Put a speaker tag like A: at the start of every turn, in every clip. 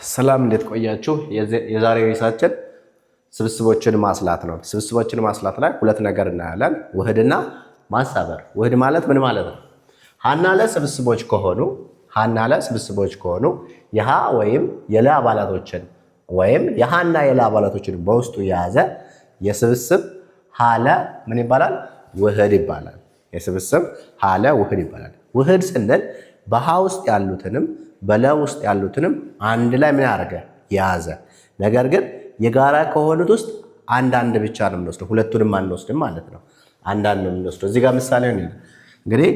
A: ሰላም እንዴት ቆያችሁ? የዛሬው ርዕሳችን ስብስቦችን ማስላት ነው። ስብስቦችን ማስላት ላይ ሁለት ነገር እናያለን፣ ውህድና ማሳበር። ውህድ ማለት ምን ማለት ነው? ሀና ለ ስብስቦች ከሆኑ ሀና ለ ስብስቦች ከሆኑ የሀ ወይም የለ አባላቶችን ወይም የሀና የለ አባላቶችን በውስጡ የያዘ የስብስብ ሀለ ምን ይባላል? ውህድ ይባላል። የስብስብ ሀለ ውህድ ይባላል። ውህድ ስንል በሀ ውስጥ ያሉትንም በለ ውስጥ ያሉትንም አንድ ላይ ምን ያደረገ የያዘ፣ ነገር ግን የጋራ ከሆኑት ውስጥ አንዳንድ ብቻ ነው የምንወስደው፣ ሁለቱንም አንወስድም ማለት ነው። አንዳንድ ነው የምንወስደው። እዚህ ጋር ምሳሌ እንግዲህ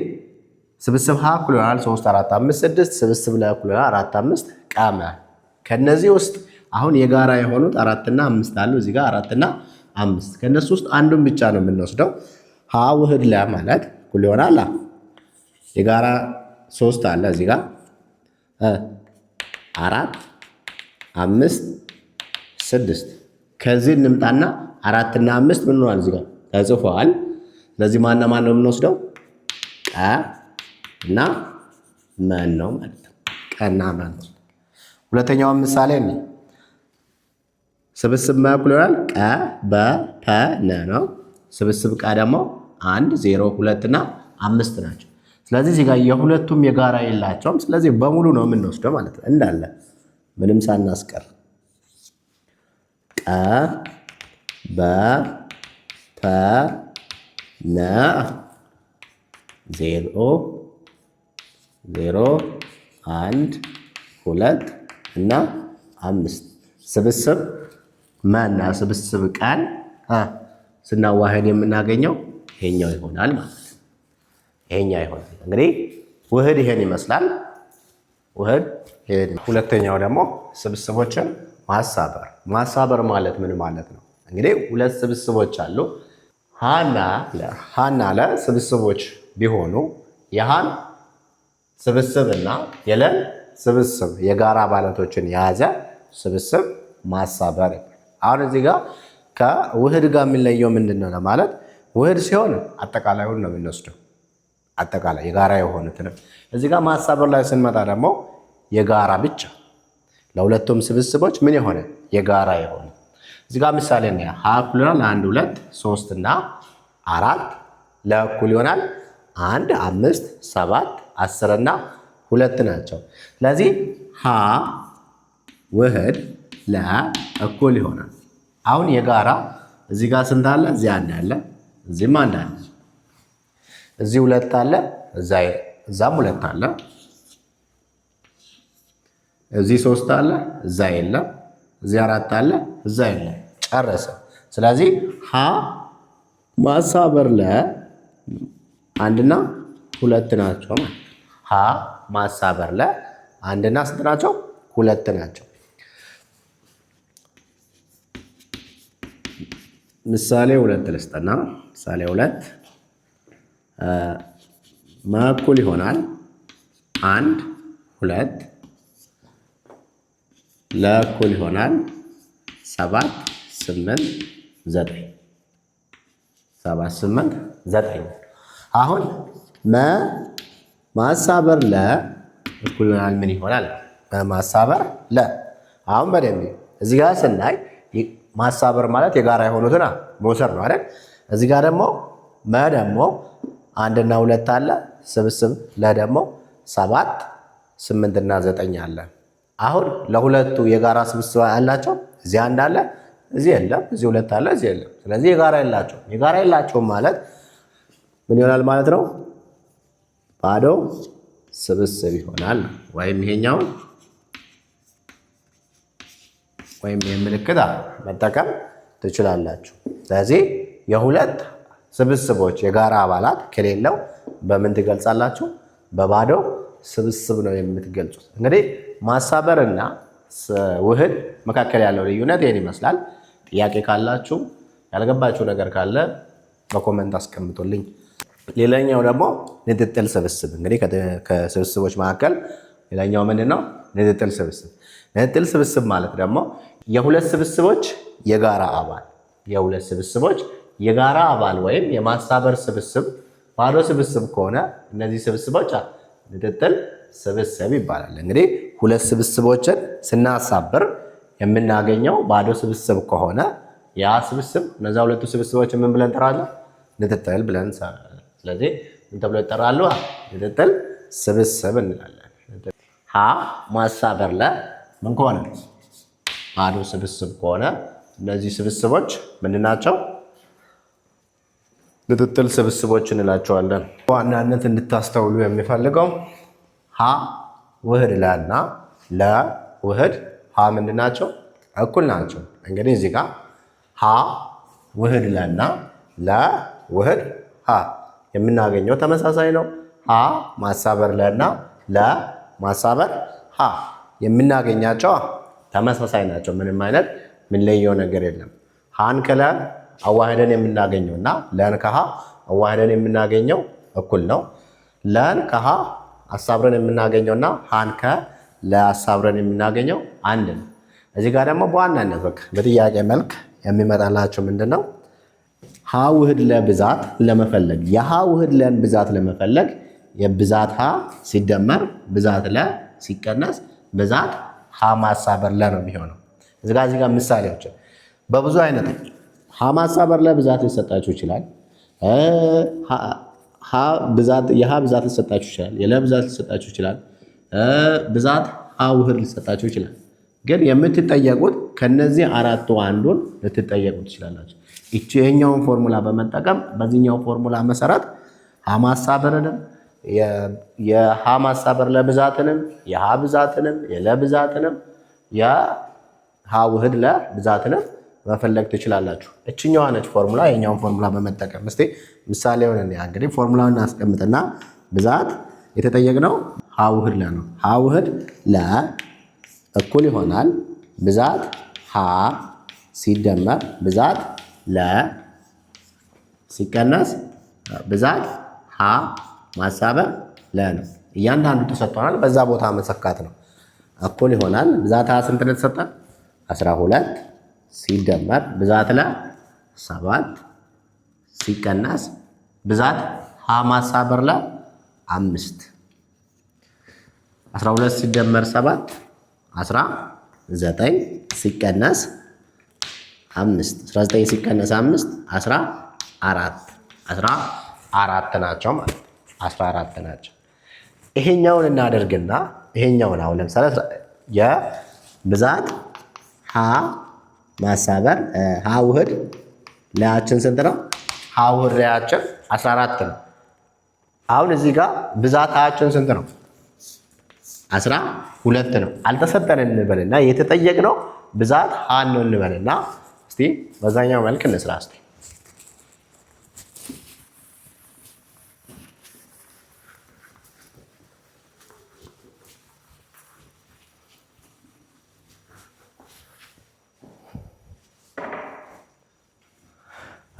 A: ስብስብ ሀ እኩል ይሆናል 3 4 5 6፣ ስብስብ ለ እኩል ይሆናል 4 5 ቀመ። ከነዚህ ውስጥ አሁን የጋራ የሆኑት አራትና አምስት አሉ። እዚህ ጋር አራትና አምስት ከነሱ ውስጥ አንዱን ብቻ ነው የምንወስደው። ሀ ውህድ ለ ማለት እኩል ይሆናል የጋራ ሶስት አለ እዚህ ጋር 4 5 6። ከዚህ እንምጣና አራትና አምስት ምን ሆኗል? እዚህ ጋር ተጽፏል። ስለዚህ ማና ማን ነው የምንወስደው? ቀ እና መን ነው ማለት ነው። ቀና መን። ሁለተኛው ምሳሌ ነው። ስብስብ መ እኩል ይሆናል ቀ በ ፐ ነ ነው። ስብስብ ቀ ደግሞ 1 0 2 እና 5 ናቸው። ስለዚህ እዚህ ጋር የሁለቱም የጋራ የላቸውም። ስለዚህ በሙሉ ነው የምንወስደው ማለት ነው፣ እንዳለ ምንም ሳናስቀር ቀ በ ፐ ነ 0 0 1 2 እና 5። ስብስብ መና ስብስብ ቀን ስናዋህድ የምናገኘው ይሄኛው ይሆናል ማለት ነው። ይሄኛው ይሆናል። እንግዲህ ውህድ ይሄን ይመስላል። ውህድ ይሄን። ሁለተኛው ደግሞ ስብስቦችን ማሳበር። ማሳበር ማለት ምን ማለት ነው? እንግዲህ ሁለት ስብስቦች አሉ። ሀና ለ ሀና ለ ስብስቦች ቢሆኑ የሀን ስብስብ እና የለን ስብስብ የጋራ አባላቶችን የያዘ ስብስብ ማሳበር። አሁን እዚህ ጋር ከውህድ ጋር የሚለየው ምንድን ነው ለማለት፣ ውህድ ሲሆን አጠቃላዩን ነው የምንወስደው፣ አጠቃላይ የጋራ የሆኑትን። እዚህ ጋር ማሳበር ላይ ስንመጣ ደግሞ የጋራ ብቻ፣ ለሁለቱም ስብስቦች ምን የሆነ የጋራ የሆነ። እዚህ ጋር ምሳሌ ነው። ሀ እኩል ይሆናል 1 2 3 እና 4፣ ለ እኩል ይሆናል 1 5 7 10 እና 2 ናቸው። ስለዚህ ሀ ውህድ ለ እኩል ይሆናል። አሁን የጋራ እዚህ ጋር ስንት አለ? እዚህ አንድ አለ፣ እዚህም አንድ አለ። እዚህ ሁለት አለ፣ እዛም ሁለት አለ። እዚህ ሶስት አለ፣ እዛ የለም። እዚህ አራት አለ፣ እዛ የለም። ጨረሰ። ስለዚህ ሀ ማሳበር ለ አንድና ሁለት ናቸው ማለት ሀ ማሳበር ለ አንድና ስንት ናቸው? ሁለት ናቸው። ምሳሌ ሁለት ልስጥና፣ ምሳሌ ሁለት መ እኩል ይሆናል 1 2፣ ለ እኩል ይሆናል 7 8 9፣ 7 8 9። አሁን መ ማሳበር ለ እኩል ይሆናል ምን ይሆናል? መ ማሳበር ለ። አሁን በደንብ እዚህ ጋር ስናይ ማሳበር ማለት የጋራ የሆኑትን መውሰድ ነው አይደል? እዚህ ጋር ደግሞ መ ደግሞ አንድና ሁለት አለ፣ ስብስብ ለ ደግሞ 7 8 እና 9 አለ። አሁን ለሁለቱ የጋራ ስብስብ አላቸው። እዚህ አንድ አለ፣ እዚህ የለም። እዚህ ሁለት አለ፣ እዚህ የለም። ስለዚህ የጋራ የላቸውም። የጋራ የላቸውም ማለት ምን ይሆናል ማለት ነው? ባዶ ስብስብ ይሆናል። ወይም ይሄኛውን ወይም ይሄን ምልክት መጠቀም ትችላላችሁ። ስለዚህ የሁለት ስብስቦች የጋራ አባላት ከሌለው በምን ትገልጻላችሁ? በባዶ ስብስብ ነው የምትገልጹት። እንግዲህ ማሳበር እና ውህድ መካከል ያለው ልዩነት ይህን ይመስላል። ጥያቄ ካላችሁ፣ ያልገባችሁ ነገር ካለ በ comment አስቀምጡልኝ። ሌላኛው ደግሞ ንጥጥል ስብስብ። እንግዲህ ከስብስቦች መካከል ሌላኛው ምንድን ነው? ንጥጥል ስብስብ። ንጥጥል ስብስብ ማለት ደግሞ የሁለት ስብስቦች የጋራ አባል፣ የሁለት ስብስቦች የጋራ አባል ወይም የማሳበር ስብስብ ባዶ ስብስብ ከሆነ እነዚህ ስብስቦች ንጥጥል ስብስብ ይባላል። እንግዲህ ሁለት ስብስቦችን ስናሳብር የምናገኘው ባዶ ስብስብ ከሆነ ያ ስብስብ እነዛ ሁለቱ ስብስቦች ምን ብለን እንጠራለን? ንጥጥል ብለን እንሰራለን። ስለዚህ ምን ተብሎ ይጠራሉ? ንጥጥል ስብስብ እንላለን። ሀ ማሳበር ለ ምን ከሆነ ባዶ ስብስብ ከሆነ እነዚህ ስብስቦች ምንድን ናቸው? ንጥጥል ስብስቦች እንላቸዋለን። በዋናነት እንድታስተውሉ የሚፈልገው ሀ ውህድ ለ እና ለ ውህድ ሀ ምንድን ናቸው? እኩል ናቸው። እንግዲህ እዚህ ጋር ሀ ውህድ ለ እና ለ ውህድ ሀ የምናገኘው ተመሳሳይ ነው። ሀ ማሳበር ለ እና ለ ማሳበር ሀ የምናገኛቸው ተመሳሳይ ናቸው። ምንም አይነት የምንለየው ነገር የለም። ሀን ከለ አዋህደን የምናገኘው እና ለን ከሀ አዋህደን የምናገኘው እኩል ነው። ለን ከሀ አሳብረን የምናገኘው እና ሀን ከ ለአሳብረን የምናገኘው አንድ ነው። እዚህ ጋር ደግሞ በዋናነት በቃ በጥያቄ መልክ የሚመጣላቸው ምንድን ነው? ሀ ውህድ ለብዛት ለመፈለግ የሀ ውህድ ለን ብዛት ለመፈለግ የብዛት ሀ ሲደመር ብዛት ለ ሲቀነስ ብዛት ሀ ማሳበር ለ ነው የሚሆነው። እዚህ ጋር ምሳሌዎችን በብዙ አይነት ሀ ማሳበር ለ ብዛት ሊሰጣችሁ ይችላል። የሀ ብዛት ሊሰጣችሁ ይችላል። የለ ብዛት ሊሰጣችሁ ይችላል። ብዛት ሀ ውህድ ሊሰጣችሁ ይችላል። ግን የምትጠየቁት ከነዚህ አራቱ አንዱን ልትጠየቁ ትችላላችሁ። ይቺ ይሄኛውን ፎርሙላ በመጠቀም በዚህኛው ፎርሙላ መሰረት ሀ ማሳበርንም የሀ ማሳበር ለብዛትንም የሀ ብዛትንም የለ ብዛትንም የሀ ውህድ ለብዛትንም መፈለግ ትችላላችሁ። እችኛዋ ነች ፎርሙላ። የኛውን ፎርሙላ በመጠቀም እስቲ ምሳሌውን እንያ። እንግዲህ ፎርሙላውን እናስቀምጥና ብዛት የተጠየቅነው ሀ ውህድ ለ ነው። ሀ ውህድ ለ እኩል ይሆናል ብዛት ሀ ሲደመር ብዛት ለ ሲቀነስ ብዛት ሀ ማሳበር ለ ነው። እያንዳንዱ ተሰጥቶናል። በዛ ቦታ መሰካት ነው። እኩል ይሆናል ብዛት ሀ ስንት ነው የተሰጠን? 12 ሲደመር ብዛት ለ 7 ሲቀነስ ብዛት ሀ ማሳበር ለ 5። 12 ሲደመር 7 19 ሲቀነስ 5፣ 19 ሲቀነስ 5 14፣ 14 ናቸው ማለት 14 ናቸው። ይሄኛውን እናደርግና ይሄኛውን አሁን ለምሳሌ የብዛት ሀ ማሳበር ሀ ውህድ ለያችን ስንት ነው? ሀ ውህድ ለያችን 14 ነው። አሁን እዚህ ጋር ብዛት ሀያችን ስንት ነው? 12 ነው። አልተሰጠን እንበልና የተጠየቅነው ብዛት ሀ ነው እንበልና እስቲ በዛኛው መልክ እንስራ እስቲ።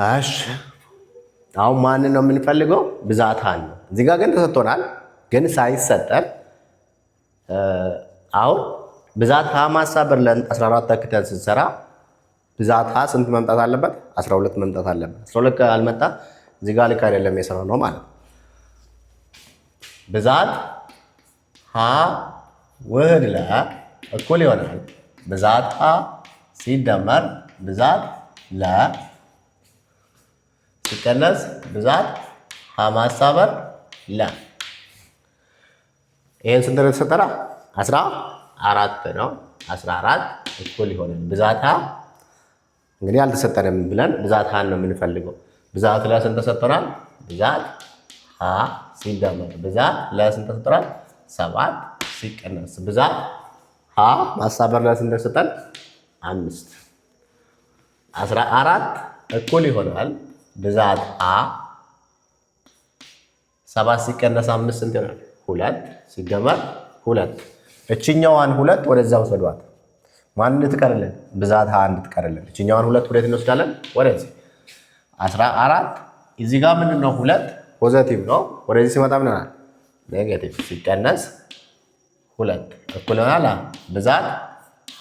A: እሺ አሁን ማንን ነው የምንፈልገው? ብዛት ሀን ነው። እዚህ ጋር ግን ተሰጥቶናል። ግን ሳይሰጠን አሁን ብዛት ሀ ማሳበር ለን 14 ተክተን ስንሰራ ብዛት ሀ ስንት መምጣት አለበት? 12 መምጣት አለበት። 12 ካልመጣ እዚህ ጋር ልክ አይደለም የሰራው ነው ማለት ነው። ብዛት ሀ ውህድ ለ እኩል ይሆናል ብዛት ሀ ሲደመር ብዛት ለ ሲቀነስ ብዛት ሀ ማሳበር ለ። ይሄን ስንት ነው የተሰጠና? 14 ነው። 14 እኩል ይሆናል ብዛት ሀ እንግዲህ አልተሰጠንም ብለን ብዛት ሀን ነው የምንፈልገው። ብዛት ለ ስንት ተሰጥቶናል? ብዛት ሀ ሲደመር ብዛት ለ ስንት ተሰጥቶናል? 7 ሲቀነስ ብዛት ሀ ማሳበር ለ ስንት ተሰጠን? 5። 14 እኩል ይሆናል ብዛት ሀ 7 ሲቀነስ 5 ስንት ይሆናል? 2 ሲደመር 2። እችኛዋን 2 ወደዛ ውሰዷት። ማን እንድትቀርልን? ብዛት ሀ እንድትቀርልን። እችኛዋን 2 ወዴት እንወስዳለን? ወደዚህ። 14 እዚህ ጋር ምንድን ነው? 2 positive ነው። ወደዚህ ሲመጣ ምን ይሆናል? negative ሲቀነስ 2 እኩል ይሆናል ብዛት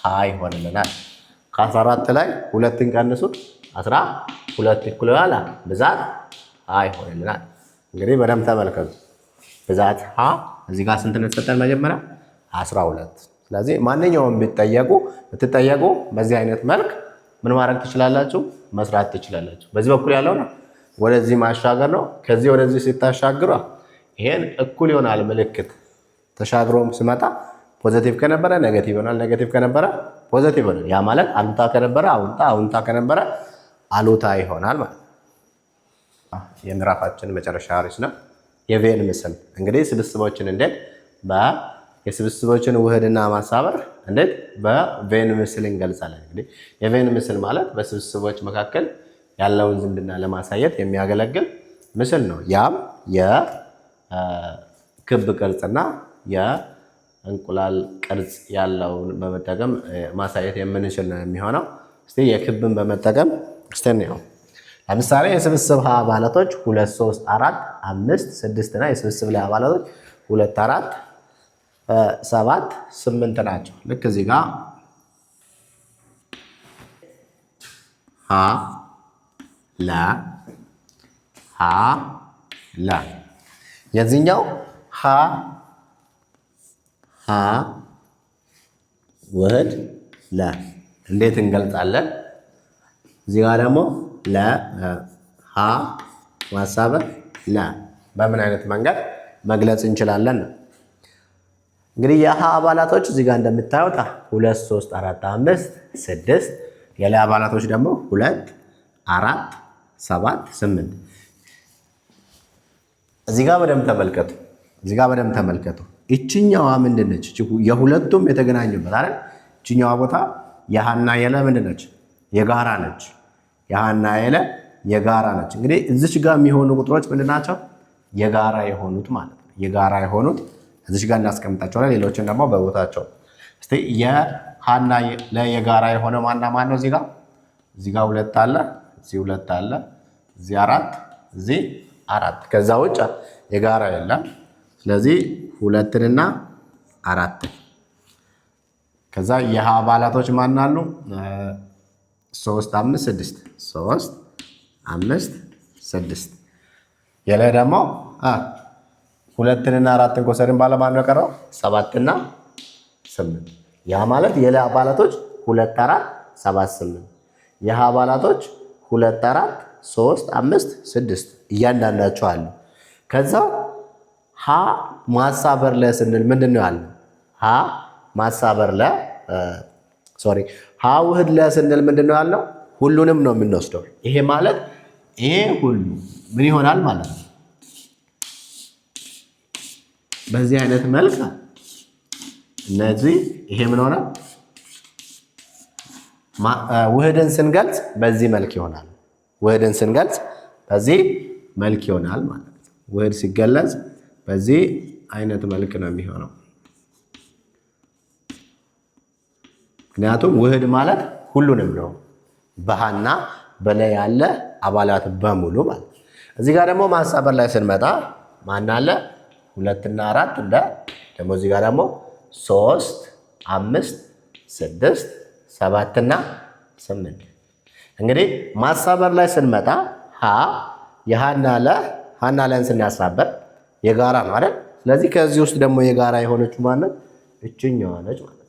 A: ሀ ይሆንልናል። ከ14 ላይ 2ን ቀንሱት 12 እኩል ይሆናል ብዛት ሀ ይሆንልናል። እንግዲህ በደንብ ተመልከቱ። ብዛት ሀ እዚህ ጋር ስንት ነው የተሰጠን? መጀመሪያ 12። ስለዚህ ማንኛውም ብትጠየቁ በዚህ አይነት መልክ ምን ማድረግ ትችላላችሁ? መስራት ትችላላችሁ። በዚህ በኩል ያለው ነው ወደዚህ ማሻገር ነው። ከዚህ ወደዚህ ስታሻግሩ ይሄን እኩል ይሆናል ምልክት ተሻግሮም ስመጣ positive ከነበረ negative ይሆናል፣ negative ከነበረ positive ይሆናል። ያ ማለት አሉታ ከነበረ አዎንታ፣ አዎንታ ከነበረ አሉታ ይሆናል ማለት ነው። የምዕራፋችን መጨረሻ ርዕስ ነው የቬን ምስል። እንግዲህ ስብስቦችን እንዴት የስብስቦችን ውህድና ማሳበር እንዴት በቬን ምስል እንገልጻለን። እንግዲህ የቬን ምስል ማለት በስብስቦች መካከል ያለውን ዝምድና ለማሳየት የሚያገለግል ምስል ነው። ያም የክብ ቅርጽና የእንቁላል ቅርጽ ያለውን በመጠቀም ማሳየት የምንችል ነው የሚሆነው። እስቲ የክብን በመጠቀም እስቲ እንየው። ለምሳሌ የስብስብ ሀ አባላቶች 2፣ 3፣ 4፣ 5፣ 6 እና የስብስብ ለ አባላቶች 2፣ 4፣ 7፣ 8 ናቸው። ልክ እዚህ ጋር ሀ ለ ሀ ለ የዚህኛው ሀ ሀ ውህድ ለ እንዴት እንገልጻለን? እዚህ ጋር ደግሞ ለ ሀ ማሳበር ለ በምን አይነት መንገድ መግለጽ እንችላለን ነው። እንግዲህ የሀ አባላቶች እዚህ ጋር እንደምታዩት 2፣ 3፣ 4፣ 5፣ 6፣ የለ አባላቶች ደግሞ 2፣ 4፣ 7፣ 8። እዚህ ጋር በደንብ ተመልከቱ። እዚህ ጋር በደንብ ተመልከቱ። ይችኛዋ ምንድን ነች? የሁለቱም የተገናኙበት አይደል? ይችኛዋ ቦታ የሀና የለ ምንድን ነች? የጋራ ነች። የሀና የለ የጋራ ነች። እንግዲህ እዚች ጋር የሚሆኑ ቁጥሮች ምንድን ናቸው? የጋራ የሆኑት ማለት ነው። የጋራ የሆኑት እዚች ጋር እናስቀምጣቸዋለን። ሌሎችን ደግሞ በቦታቸው። እስቲ የሀና ለ የጋራ የሆነ ማና ማን ነው? እዚህ ጋር 2 አለ፣ እዚህ 2 አለ፣ እዚህ 4፣ እዚህ 4። ከዛ ውጭ የጋራ የለም። ስለዚህ 2ንና 4። ከዛ የሀ አባላቶች ማን አሉ? 3፣ 5፣ 6። 3፣ 5፣ 6። የለ ደግሞ 2ንና 4ን ከወሰድን በኋላ ማን ነው የቀረው? 7ና 8። ያ ማለት የለ አባላቶች 2፣ 4፣ 7፣ 8። የሀ አባላቶች 2፣ 4፣ 3፣ 5፣ 6 እያንዳንዳቸው አሉ። ከዛ ሀ ማሳበር ለ ስንል ምንድን ነው ያልነው? ሀ ማሳበር ለ sorry ሀ ውህድ ለ ስንል ምንድን ነው ያልነው? ሁሉንም ነው የምንወስደው። ይሄ ማለት ይሄ ሁሉ ምን ይሆናል ማለት ነው? በዚህ አይነት መልክ እነዚህ ይሄ ምን ሆነ? ውህድን ስንገልጽ በዚህ መልክ ይሆናል። ውህድን ስንገልጽ በዚህ መልክ ይሆናል ማለት ነው። ውህድ ሲገለጽ በዚህ አይነት መልክ ነው የሚሆነው። ምክንያቱም ውህድ ማለት ሁሉንም ነው፣ በሀና በለ ያለ አባላት በሙሉ ማለት። እዚህ ጋር ደግሞ ማሳበር ላይ ስንመጣ ማን አለ? 2ና 4 እንደ ደግሞ እዚህ ጋር ደግሞ 3፣ 5፣ 6፣ 7ና 8። እንግዲህ ማሳበር ላይ ስንመጣ ሀ የሀና ለ ሀና ለን ስናሳበር የጋራ ነው አይደል? ስለዚህ ከዚህ ውስጥ ደግሞ የጋራ የሆነችው ማነት? እችኛዋ ነች ማለት ነው።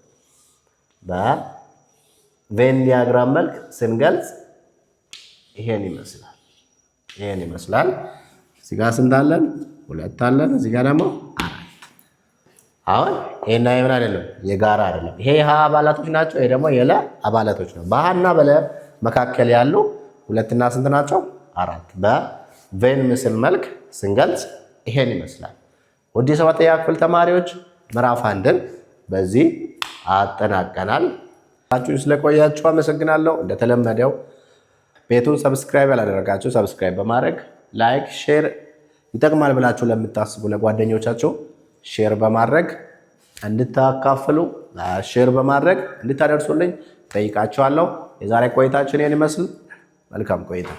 A: በቬን ዲያግራም መልክ ስንገልጽ ይሄን ይመስላል። ይሄን ይመስላል። እዚህ ጋር ስንት አለን? 2 አለን። እዚህ ጋር ደግሞ 4። አሁን ይሄና የምን አይደለም የጋራ አይደለም። ይሄ የሀ አባላቶች ናቸው። ይሄ ደግሞ የለ አባላቶች ነው። በሀና በለ መካከል ያሉ 2ና ስንት ናቸው? 4። በቬን ምስል መልክ ስንገልጽ ይሄን ይመስላል። ውድ የሰባተኛ ክፍል ተማሪዎች ምዕራፍ 1ን በዚህ አጠናቀናል። ስለቆያችሁ አመሰግናለሁ። እንደተለመደው ቤቱን subscribe ያላደረጋችሁ subscribe በማድረግ like፣ share ይጠቅማል ብላችሁ ለምታስቡ ለጓደኞቻችሁ share በማድረግ እንድታካፍሉ share በማድረግ እንድታደርሱልኝ ጠይቃችኋለሁ። የዛሬ ቆይታችን ይህን ይመስል። መልካም ቆይታ።